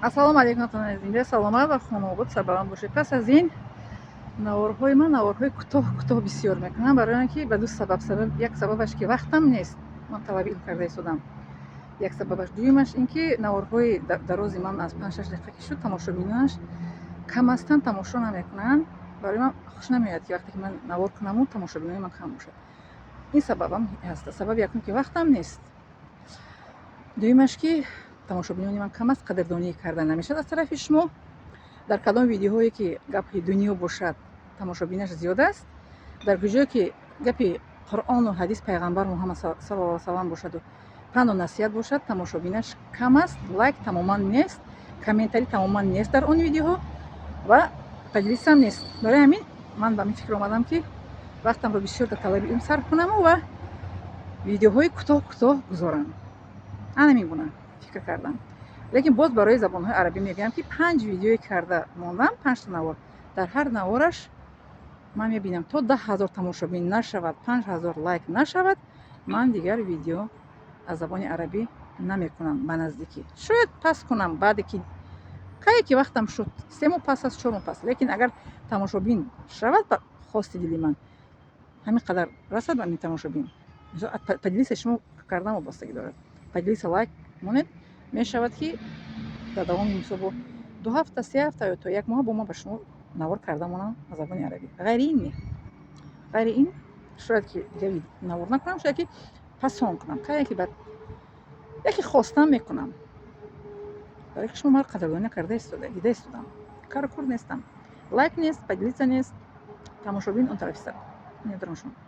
Ассалому алайкум, ватанони азиз, саломат ва хонобод, сарбаланд бошед. Пас аз ин наворҳои ман наворҳои кӯтоҳ кӯтоҳ бисёр мекунам, барои он ки ба ду сабаб. Сабаб, як сабабаш, ки вақтам нест, ман талаби илм карда истодам, як сабабаш. Дуюмаш ин ки наворҳои дарози ман аз 5-6 дақиқа ки шуд, тамошобинаш кам ҳастанд, тамошо намекунанд. Барои ман хуш намеояд, ки вақте ки ман навор кунаму тамошобинои ман кам бошад. Ин сабабам ҳаст. Сабаби якум, ки вақтам нест, дуюмаш, ки тамошобинони ман кам аст, қадрдонӣ карда намешавад аз тарафи шумо. Дар кадом видеоҳое ки гапи дунё бошад, тамошобинаш зиёд аст, дар куҷое ки гапи Қуръону ҳадис, пайғамбар Муҳаммад саллаллоҳу салам бошаду панду насиҳат бошад, тамошобинаш кам аст, лайк тамоман нест, комментарий тамоман нест дар он видеоҳо ва поделиться ам нест. Барои ҳамин ман ба ин фикр омадам, ки вақтамро бисёр дар талаби илм сарф кунаму ва видеоҳои кӯтоҳ кӯтоҳ гузорам. Ана ҳамин гуна фикр кардам. Лекин боз барои забонҳои арабӣ мегӯям, ки панҷ видеое карда мондам, панҷта навор. Дар ҳар навораш ман мебинам, то 10 000 тамошобин нашавад, 5000 лайк нашавад, ман дигар видео аз забони арабӣ намекунам. Ба наздикӣ шояд пас кунам, баъде ки кае ки вақтам шуд, 3 моҳ пас аст, 4 моҳ пас. Лекин агар тамошобин шавад, ба хости дили ман ҳамин қадар расад, ба ҳамин тамошобин поделиться шумо кардан вобастагӣ дорад. Поделиться, лайк монед, мешавад, ки дар давоми, мисол, бо 2 ҳафта, 3 ҳафта ё то як моҳ бо ман ба шумо навор карда монам аз забони арабӣ. Ғайри ин не, ғайри ин шояд ки дигар навор накунам, шояд ки пасон кунам, кае ки баъд яке хостам мекунам. Барои ки шумо маро қадрдонӣ накарда истода, дида истодам, кару кур нестам, лайк нест, поделиться нест, тамошобин он тарафи сар. Медорам шумо.